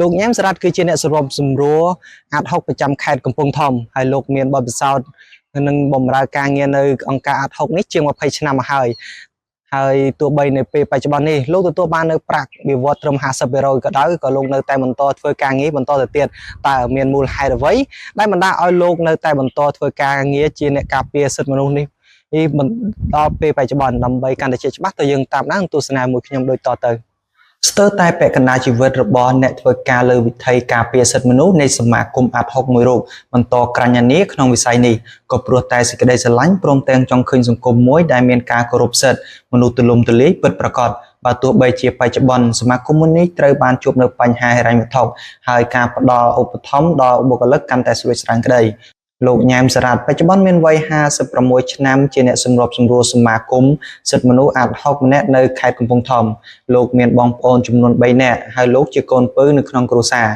លោកញ៉ែមសារ៉ាត់គឺជាអ្នកសម្របសម្រួលអាត6ប្រចាំខេត្តកំពង់ធំហើយលោកមានបទពិសោធន៍និងបម្រើការងារនៅអង្គការអាត6នេះជាង20ឆ្នាំមកហើយហើយទោះបីនៅពេលបច្ចុប្បន្ននេះលោកទទួលបាននៅប្រាក់បៀវត្សត្រឹម50%ក៏ដោយក៏លោកនៅតែបន្តធ្វើការងារបន្តទៅទៀតតើមានមូលហេតុអ្វីដែលបណ្ដាលឲ្យលោកនៅតែបន្តធ្វើការងារជាអ្នកការពារសិទ្ធិមនុស្សនេះនេះបន្តដល់ពេលបច្ចុប្បន្នដើម្បីកាន់តែជាច្បាស់ទៅយើងតាមដានទស្សនាមួយខ្ញុំដូចតទៅ ស្ទើរតែពាក់កណ្ដាលជីវិតរបស់អ្នកធ្វើការលើវិថីការពារសិទ្ធិមនុស្សនៃសមាគមអាត់ហុកមួយរូបបន្តក្រាញ់នាក្នុងវិស័យនេះក៏ព្រោះតែសេចក្តីស្រឡាញ់ព្រមទាំងចង់ឃើញសង្គមមួយដែលមានការគោរពសិទ្ធិមនុស្សទូលំទូលាយពិតប្រាកដបើទោះបីជាបច្ចុប្បន្នសមាគមមួយនេះត្រូវបានជួបនៅបញ្ហាហិរញ្ញវត្ថុហើយការផ្ដល់ឧបត្ថម្ភដល់បុគ្គលិកកាន់តែស្រួចស្រាងក្តីលោកញ៉ែមសារ៉ាត់បច្ចុប្បន្នមានវ័យ56ឆ្នាំជាអ្នកសម្របសម្រួលសមាគមសិទ្ធិមនុស្សអាត់ហុកម្នាក់នៅខេត្តកំពង់ធំ លោកមានបងប្អូនចំនួន3នាក់ហើយលោកជាកូនពៅនៅក្នុងគ្រួសារ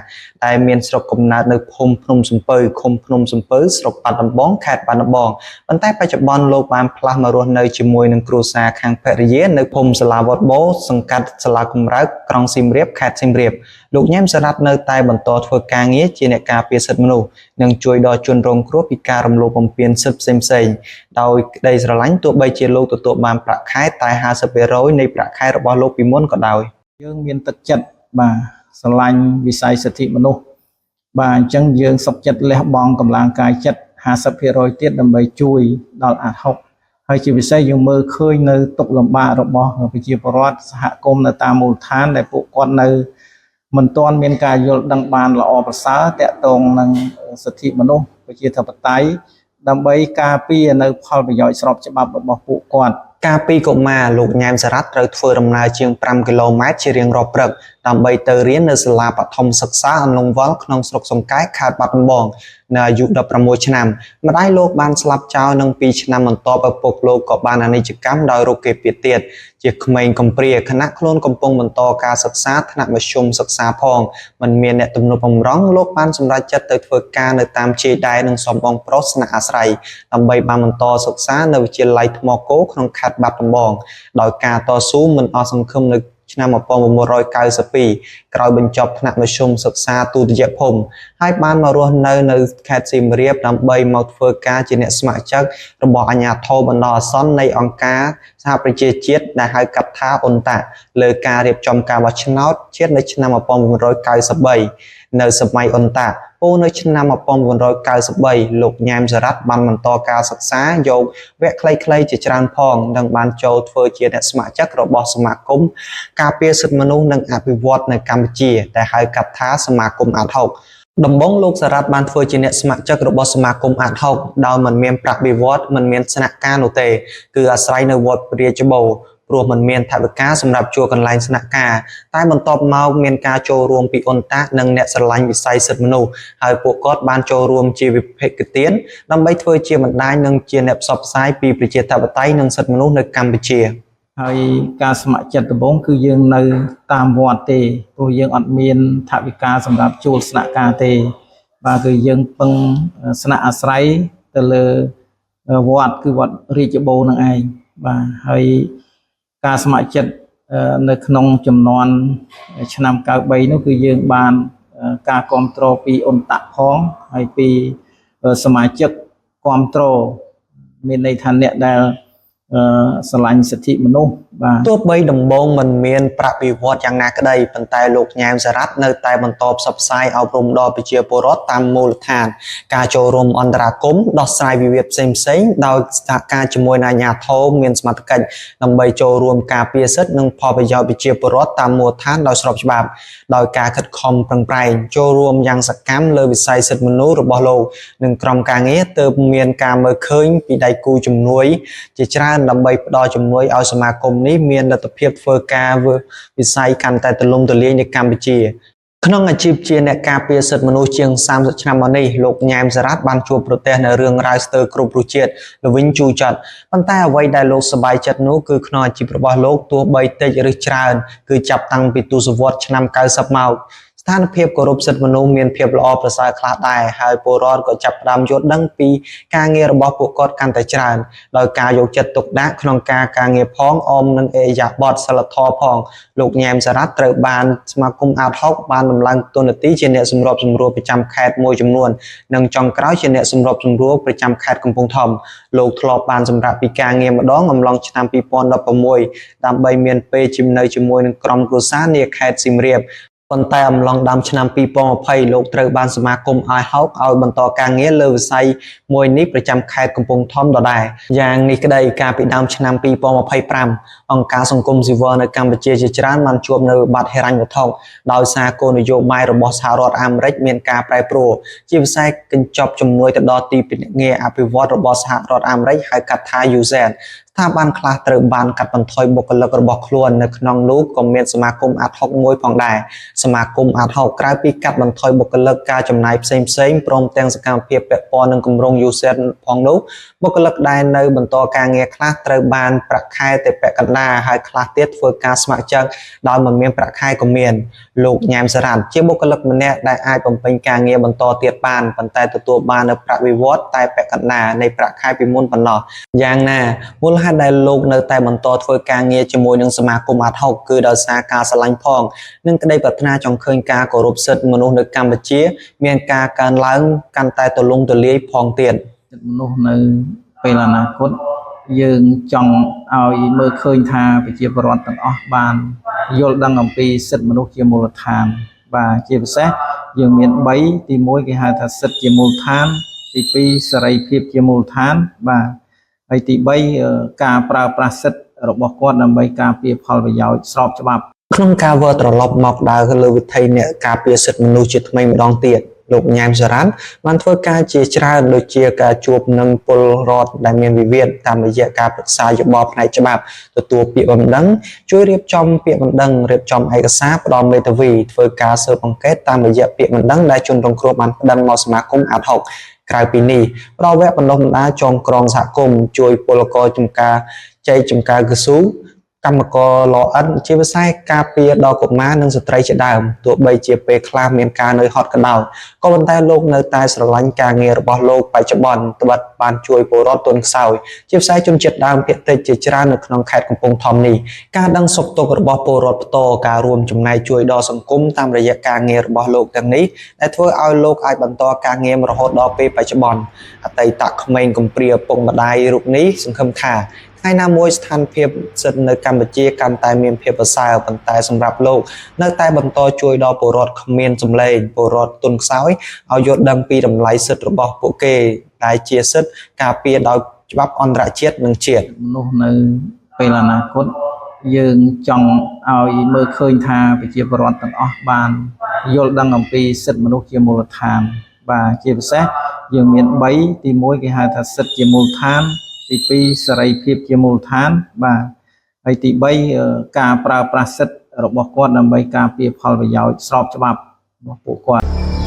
តែមានស្រុកកំណើតនៅភូមិភ្នំសំពៅឃុំភ្នំសំពៅស្រុកបាត់ដំបងខេត្តបាត់ដំបងប៉ុន្តែបច្ចុប្បន្នលោកបានផ្លាស់មករស់នៅជាមួយនឹងគ្រួសារខាងភរិយានៅភូមិសាលាវត្តបូសង្កាត់សាលាកំរើកក្រុងសៀមរាបខេត្តសៀមរាបលោកញ៉ែមសារ៉ាត់នៅតែបន្តធ្វើការងារជាអ្នកការពារសិទ្ធិមនុស្សនិងជួយដល់ជនរងគ្រោះពីការរំលោភបំពានសិទ្ធិផ្សេងៗដោយក្តីស្រឡាញ់ទោះបីជាលោកទទួលបានប្រាក់ខែតែ50%នៃប្រាក់ខែរបស់លោកពីមុនក៏ដោយ យើងមានទឹកចិត្តបាទស្រឡាញ់វិស័យសិទ្ធិមនុស្សបាទអញ្ចឹងយើងសុខចិត្តលះបង់កម្លាំងកាយចិត្ត50%ទៀតដើម្បីជួយដល់អាត់ហុកហើយជាពិសេសយើងមើលឃើញនៅទុក្ខលំបាករបស់ប្រជាពលរដ្ឋសហគមន៍នៅតាមមូលដ្ឋានដែលពួកគាត់នៅមិនទាន់មានការយល់ដឹងបានល្អប្រសើរតាក់ទងនឹងសិទ្ធិមនុស្សប្រជាធិបតេយ្យដើម្បីការពារនៅផលប្រយោជន៍ស្របច្បាប់របស់ពួកគាត់ កាលពីកុមារលោកញ៉ែមសារ៉ាត់ត្រូវធ្វើដំណើរជាង5គីឡូម៉ែត្រជារៀងរាល់ព្រឹកដើម្បីទៅរៀននៅសាលាបឋមសិក្សាអន្លង់វល់ក្នុងស្រុកសង្កែខេត្តបាត់ដំបងនៅអាយុ16ឆ្នាំម្ដាយលោកបានស្លាប់ចោលនឹង2ឆ្នាំបន្ទាប់ឪពុកលោកក៏បានអនិច្ចកម្មដោយរោគគេពៀតទៀតជាក្មេងកំព្រាខណៈខ្លួនកំពុងបន្តការសិក្សាថ្នាក់មធ្យមសិក្សាផងមិនមានអ្នកទំនុកបំរុងលោកបានសម្រេចចិត្តទៅធ្វើការនៅតាមជាយដែនិងសំបងប្រុសស្នាក់អាស្រ័យដើម្បីបានបន្តសិក្សានៅវិទ្យាល័យថ្មគោក្នុងខេត្តបាត់ដំបងដោយការតស៊ូមិនអស់សង្ឃឹមនៅឆ្នាំ1992ក្រោយបញ្ចប់ថ្នាក់មធ្យមសិក្សាទុតិយភូមិហើយបានមករស់នៅនៅខេត្តសៀមរាបដើម្បីមកធ្វើការជាអ្នកស្ម័គ្រចិត្តរបស់អាជ្ញាធរបណ្ដោះអាសន្ននៃអង្គការសហប្រជាជាតិដែលហៅកាត់ថាអ៊ុនតាក់លើការរៀបចំការបោះឆ្នោតជាតិនៅឆ្នាំ1993នៅសម័យអ៊ុនតាក់ពោលនៅឆ្នាំ1993លោកញ៉ែមសារ៉ាត់បានបន្តការសិក្សាយកវគ្គខ្លីៗជាច្រើនផងនិងបានចូលធ្វើជាអ្នកស្ម័គ្រចិត្តរបស់សមាគមការពារសិទ្ធិមនុស្សនិងអភិវឌ្ឍន៍នៅកម្ពុជាដែលហៅកាត់ថាសមាគមអាត់ហុកដំបូងលោកសារ៉ាត់បានធ្វើជាអ្នកស្ម័គ្រចិត្តរបស់សមាគមអាត់ហុកដោយមិនមានប្រាក់បៀវត្សមិនមានស្នាក់ការនោះទេគឺអាស្រ័យនៅវត្តព្រះរាជបូរព្រោះមិនមានថវិកាសម្រាប់ជួលកន្លែងស្នាក់ការតែបន្ទាប់មកមានការចូលរួមពីអ៊ុនតាក់និងអ្នកស្រឡាញ់វិស័យសិទ្ធិមនុស្សហើយពួកគាត់បានចូលរួមជាវិភាគទានដើម្បីធ្វើជាបណ្ដាញនិងជាអ្នកផ្សព្វផ្សាយពីប្រជាធិបតេយ្យនិងសិទ្ធិមនុស្សនៅកម្ពុជា ហើយការស្ម័គ្រចិត្តដំបូងគឺយើងនៅតាមវត្តទេព្រោះយើងអត់មានថវិកាសម្រាប់ជួលស្នាក់ការទេ បាទគឺយើងពឹងស្នាក់អាស្រ័យទៅលើវត្តគឺវត្តរាជបូរនឹងឯងបាទហើយការស្ម័គ្រចិត្តនៅក្នុងចំនួនឆ្នាំ93នោះគឺយើងបានការគ្រប់គ្រងពីអ៊ុនតាក់ផងហើយពីសមាជិកគ្រប់គ្រងមានន័យថាអ្នកដែលស្រឡាញ់សិទ្ធិមនុស្សបាទ ទោះបីដំបូងមិនមានប្រាក់បៀវត្សយ៉ាងណាក្តីប៉ុន្តែលោកញ៉ែមសារ៉ាត់នៅតែបន្តផ្សព្វផ្សាយអប់រំដល់ប្រជាពលរដ្ឋតាមមូលដ្ឋានការចូលរួមអន្តរាគមន៍ដោះស្រាយវិវាទផ្សេងៗដោយសហការជាមួយនឹងអាជ្ញាធរមានសមត្ថកិច្ចដើម្បីចូលរួមការពារសិទ្ធិនិងផលប្រយោជន៍ប្រជាពលរដ្ឋតាមមូលដ្ឋានដោយស្របច្បាប់ដោយការខិតខំប្រឹងប្រែងចូលរួមយ៉ាងសកម្មលើវិស័យសិទ្ធិមនុស្សរបស់លោកនិងក្រុមការងារទើបមានការមើលឃើញពីដៃគូជំនួយ ជាច្រើនដើម្បីផ្ដល់ជំនួយឲ្យសមាគមនេះមានលទ្ធភាពធ្វើការវិស័យកាន់តែទូលំទូលាយនៅកម្ពុជាក្នុងអាជីពជាអ្នកការពារសិទ្ធិមនុស្សជាង30ឆ្នាំមកនេះលោកញ៉ែមសារ៉ាត់បានជួបប្រទះនៅរឿងរ៉ាវស្ទើរគ្រប់រសជាតិល្វីងជូរចត់ប៉ុន្តែអ្វីដែលលោកសប្បាយចិត្តនោះគឺក្នុងអាជីពរបស់លោកទោះបីតិចឬច្រើនគឺចាប់តាំងពីទសវត្សរ៍ឆ្នាំ90មក ស្ថានភាពគោរពសិទ្ធិមនុស្សមានភាពល្អប្រសើរខ្លះដែរហើយពលរដ្ឋក៏ចាប់ផ្ដើមយល់ដឹងពីការងាររបស់ពួកគាត់កាន់តែច្រើនដោយការយកចិត្តទុកដាក់ក្នុងការការងារផងអមនឹងឥរិយាបថសិលធម៌ផងលោកញ៉ែមសារ៉ាត់ត្រូវបានសមាគមអាដហុកបានដំឡើងតួនាទីជាអ្នកសម្របសម្រួលប្រចាំខេត្តមួយចំនួននិងចុងក្រោយជាអ្នកសម្របសម្រួលប្រចាំខេត្តកំពង់ធំលោកធ្លាប់បានសម្រាប់ពីការងារម្ដងអំឡុងឆ្នាំ2016ដើម្បីមានពេលជំនៅជាមួយនឹងក្រុមគ្រួសារនាខេត្តសៀមរាបប៉ុន្តែអំឡុងដើមឆ្នាំ2020លោកត្រូវបានសមាគមអាយហុកឲ្យបន្តការងារលើវិស័យមួយនេះប្រចាំខេត្តកំពង់ធំដដែលយ៉ាងនេះក្តីកាលពីដើមឆ្នាំ2025អង្គការសង្គមស៊ីវិលនៅកម្ពុជាជាច្រើនបានជួបនៅវិបត្តិហិរញ្ញវត្ថុដោយសារគោលនយោបាយរបស់សហរដ្ឋអាមេរិកមានការប្រែប្រួលជាពិសេសកញ្ចប់ជំនួយទៅដល់ទីភ្នាក់ងារអភិវឌ្ឍរបស់សហរដ្ឋអាមេរិកហៅកាត់ថា USAID ស្ថាប័នខ្លះត្រូវបានកាត់បន្ថយបុគ្គលិករបស់ខ្លួននៅក្នុងនោះក៏មានសមាគមអាដហុកមួយផងដែរសមាគមអាដហុកក្រៅពីកាត់បន្ថយបុគ្គលិកការចំណាយផ្សេងផ្សេងព្រមទាំងសកម្មភាពពាក់ព័ន្ធនឹងគម្រោង USAID ផងនោះបុគ្គលិកដែលនៅបន្តការងារខ្លះត្រូវបានប្រាក់ខែតែពាក់កណ្ដាលហើយខ្លះទៀតធ្វើការស្ម័គ្រចិត្តដោយមិនមានប្រាក់ខែក៏មានលោកញ៉ែមសារ៉ាត់ជាបុគ្គលិកម្នាក់ដែលអាចបំពេញការងារបន្តទៀតបានប៉ុន្តែទទួលបាននូវប្រាក់បៀវត្សតែពាក់កណ្ដាលនៃប្រាក់ខែពីមុនប៉ុណ្ណោះយ៉ាងណាមូលហេតុដែលលោកនៅតែបន្តធ្វើការងារជាមួយនឹងសមាគមអាដហុកគឺដោយសារការស្រឡាញ់ផងនិងក្តីប្រាថ្នាចង់ឃើញការគោរពសិទ្ធិមនុស្សនៅកម្ពុជា មានការកើនឡើងកាន់តែទូលំទូលាយផងទៀត សិទ្ធិមនុស្សនៅពេលអនាគតយើងចង់ឲ្យមើលឃើញថាប្រជាពលរដ្ឋទាំងអស់បានយល់ដឹងអំពីសិទ្ធិមនុស្សជាមូលដ្ឋានបាទជាពិសេសយើងមាន3ទី1គេហៅថាសិទ្ធិជាមូលដ្ឋានទី2សេរីភាពជាមូលដ្ឋានបាទហើយទី3ការប្រើប្រាស់សិទ្ធិរបស់គាត់ដើម្បីការពារផលប្រយោជន៍ស្របច្បាប់ ក្នុងការវិលត្រឡប់មកដើរលើវិថីអ្នកការពារសិទ្ធិមនុស្សជាថ្មីម្ដងទៀតលោកញ៉ែមសារ៉ាន់បានធ្វើការជាច្រើនដូចជាការជួបនឹងពលរដ្ឋដែលមានវិវាទតាមរយៈការប្រឹក្សាយោបល់ផ្នែកច្បាប់ទទួលពាក្យបណ្ដឹងជួយរៀបចំពាក្យបណ្ដឹងរៀបចំឯកសារផ្ដល់មេធាវីធ្វើការស៊ើបអង្កេតតាមរយៈពាក្យបណ្ដឹងដែលជនរងគ្រោះបានប្តឹងមកសមាគមអាដហុកក្រៅពីនេះផ្ដល់វគ្គបណ្ដុះបណ្ដាលចងក្រងសហគមន៍ជួយពលករចំការចែកចំការកស៊ូកម្មករឡឥដ្ឋជាពិសេសការពារដល់កុមារនិងស្ត្រីជាដើមទោះបីជាពេលខ្លះមានការនឿយហត់ក៏ដោយក៏ប៉ុន្តែលោកនៅតែស្រឡាញ់ការងាររបស់លោកបច្ចុប្បន្នត្បិតបានជួយពលរដ្ឋទន់ខ្សោយជាពិសេសជនជាតិដើមភាគតិចជាច្រើននៅក្នុងខេត្តកំពង់ធំនេះការដឹងសុខទុក្ខរបស់ពលរដ្ឋផ្ទាល់ការរួមចំណែកជួយដល់សង្គមតាមរយៈការងាររបស់លោកទាំងនេះដែលធ្វើឲ្យលោកអាចបន្តការងាររហូតដល់ពេលបច្ចុប្បន្នអតីតក្មេងកំព្រាឪពុកម្ដាយរូបនេះសង្ឃឹមថាថ្ងៃណាមួយស្ថានភាពសិទ្ធិនៅកម្ពុជាកាន់តែមានភាពប្រសើរប៉ុន្តែសម្រាប់លោកនៅតែបន្តជួយដល់ពលរដ្ឋគ្មានសម្លេងពលរដ្ឋទន់ខ្សោយឲ្យយល់ដឹងពីតម្លៃសិទ្ធិរបស់ពួកគេដែលជាសិទ្ធិការពារដោយច្បាប់អន្តរជាតិនិងជាតិ មនុស្សនៅពេលអនាគតយើងចង់ឲ្យមើលឃើញថាប្រជាពលរដ្ឋទាំងអស់បានយល់ដឹងអំពីសិទ្ធិមនុស្សជាមូលដ្ឋានបាទជាពិសេសយើងមាន3ទី1គេហៅថាសិទ្ធិជាមូលដ្ឋានទី2សេរីភាពជាមូលដ្ឋានបាទហើយទី3ការប្រើប្រាស់សិទ្ធិរបស់គាត់ដើម្បីការពារផលប្រយោជន៍ស្របច្បាប់របស់ពួកគាត់។